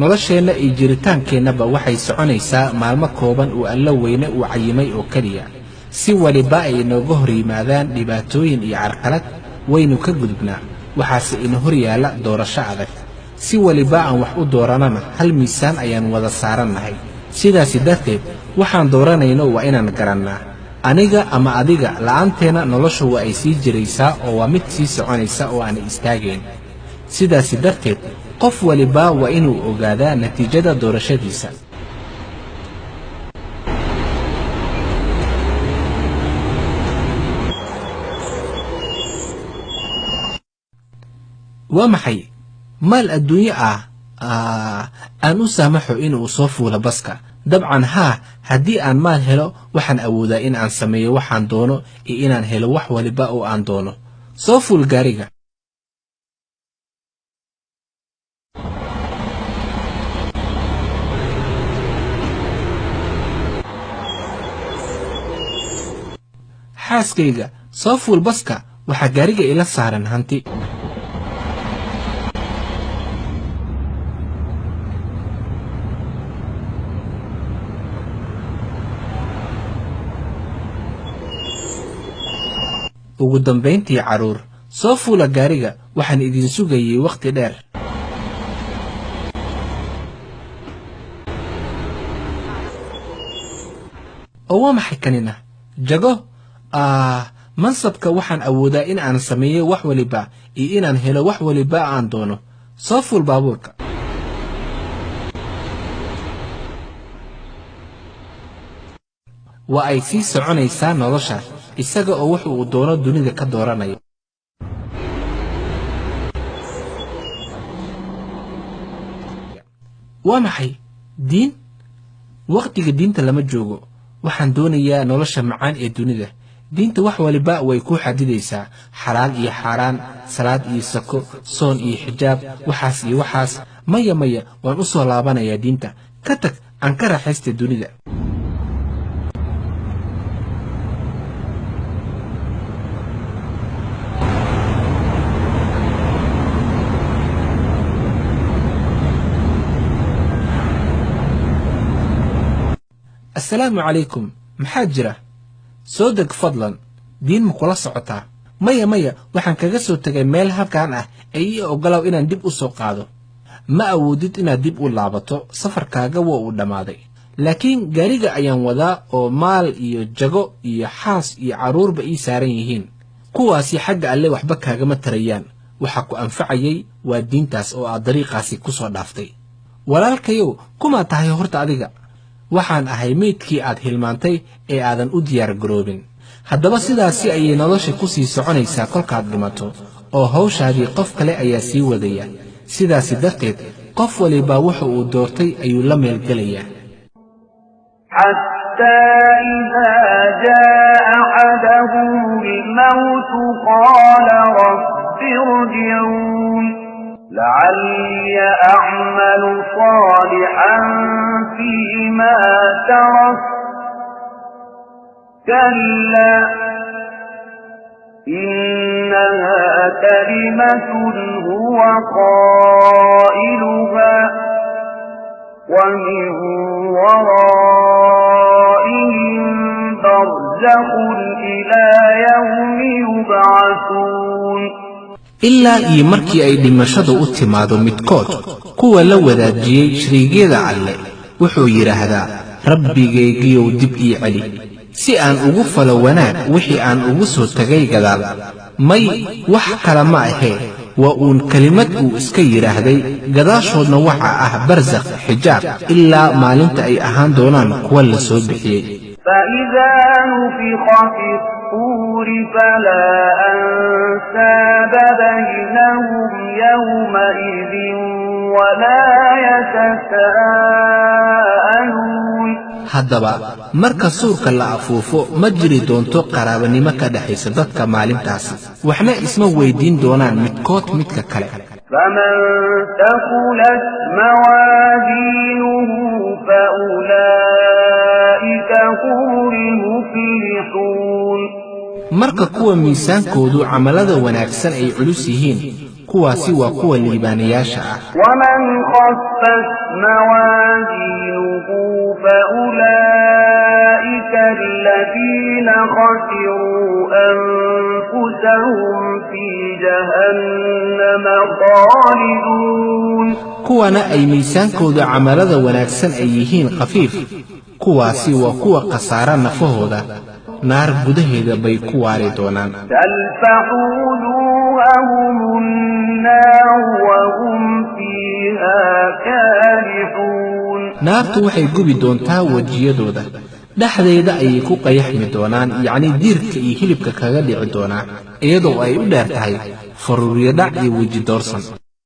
Nolosheenna iyo jiritaankeennaba waxay soconaysaa maalmo kooban uu Alla weyne uu cayimay oo keliya. Si waliba ay inooga hor yimaadaan dhibaatooyin iyo carqalad, waynu ka gudubnaa, waxaase ina hor yaalla doorasho adag. Si waliba aan wax u dooranana, hal miisaan ayaan wada saarannahay. Sidaasi darteed waxaan dooranayno waa inaan garannaa. Aniga ama adiga la'aanteenna noloshu waa ay sii jiraysaa oo waa mid sii soconaysa oo aan istaagayn. Sidaasi darteed qof waliba waa inuu ogaadaa natiijada doorashadiisa. Waa maxay maal adduunyo ah? Aan u saamaxo inuu soo fuulo baska. Dabcan haa, haddii aan maal helo waxaan awoodaa in aan sameeyo waxaan doono iyo inaan helo wax waliba oo aan doono. Soo fuul gaariga. Xaaskayga, soo fuul baska, waxaa gaariga ila saaran hanti. Ugu dambayntii carruur, soo fuula gaariga, waxaan idin sugayay wakhti dheer. Oo waa maxay kanina? Jago? Mansabka waxaan awoodaa in aan sameeyo wax waliba iyo inaan helo wax waliba aan doono. Soo fuul baabuurka. Waa ay sii soconaysaa nolosha isaga oo wuxu uu doono dunida ka dooranayo. Waa maxay diin? Wakhtiga diinta lama joogo. Waxaan doonayaa nolosha macaan ee dunida. Diinta wax waliba way ku xadidaysaa, xalaal iyo xaaraan, salaad iyo sako, soon iyo xijaab, waxaas iyo waxaas. Maya maya, waan u soo laabanayaa diinta. Ka tag, aan ka raaxaysta dunida. Assalaamu calaykum. Maxaa jira? Soo deg fadlan. Diin ma kula socotaa? Maya maya, waxaan kaga soo tegay meel halkan ah ee ii oggolow inaan dib u soo qaado. Ma awoodid inaad dib u laabato, safarkaaga waa uu dhammaaday. Laakiin gaariga ayaan wadaa oo maal iyo jago iyo xaas iyo carruurba ii saaran yihiin. Kuwaasi xagga Alle waxba kaagama tarayaan. Waxa ku anfacayay waa diintaas oo aad dariiqaasi ku soo dhaaftay. Walaalkayow, kumaa tahay horta adiga? Waxaan ahay meydkii aad hilmaantay ee aadan u diyaar garoobin. Haddaba sidaasi ayay nolosha ku sii soconaysaa kolkaad dhimato, oo hawshaadii qof kale ayaa sii wadaya. Sidaasi darteed qof waliba wuxa uu doortay ayuu la meelgelayaa. حتى إذا جاء أحدهم الموت قال رب ارجعون لعلي أعمل صالحا فيما تركت، كلا إنها كلمة هو قائلها ومن ورائهم برزخ إلى يوم يبعثون. Ilaa iyo markii ay dhimashadu u timaado midkood kuwa la wadaajiyey shariigyada Alle, wuxuu yidhaahdaa: Rabbigaygiyow, dib ii celi si aan ugu falo wanaag wixii aan ugu soo tegay gadaal. May, wax kale ma ahee, waa uun kelimad uu iska yidhaahday, gadaashoodna waxa ah barsakh, xijaab, ilaa maalinta ay ahaan doonaan kuwa la soo bixiyey. فإذا نفخ في الصور فلا أنساب بينهم يومئذ ولا يتساءلون. Haddaba marka suurka la afuufo ma jiri doonto qaraabanimo ka dhexaysa dadka maalintaasi, waxna isma weyddiin doonaan midkood midka kale. فمن ثقلت موازينه فأولئك هم المفلحون. Marka kuwa miisaankoodu camalada wanaagsan ay culus yihiin, kuwaasi waa kuwa liibaanayaasha ah. ومن خفت موازينه فأولئك الذين خسروا أنفسهم في جهنم خالدون. Kuwana ay miisaankooda camalada wanaagsan ay yihiin khafiif, kuwaasi waa kuwa khasaara nafahooda, naar gudaheeda bay ku waari doonaan. تلفح وجوههم النار وهم فيها كالحون. Naartu waxay gubi doontaa wejiyadooda, dhexdeeda ayay ku qayaxmi doonaan, yacni diirka iyo hilibka kaga dhici doonaa, iyadoo ay u dheer tahay faruuryo dhac iyo weji doorsan.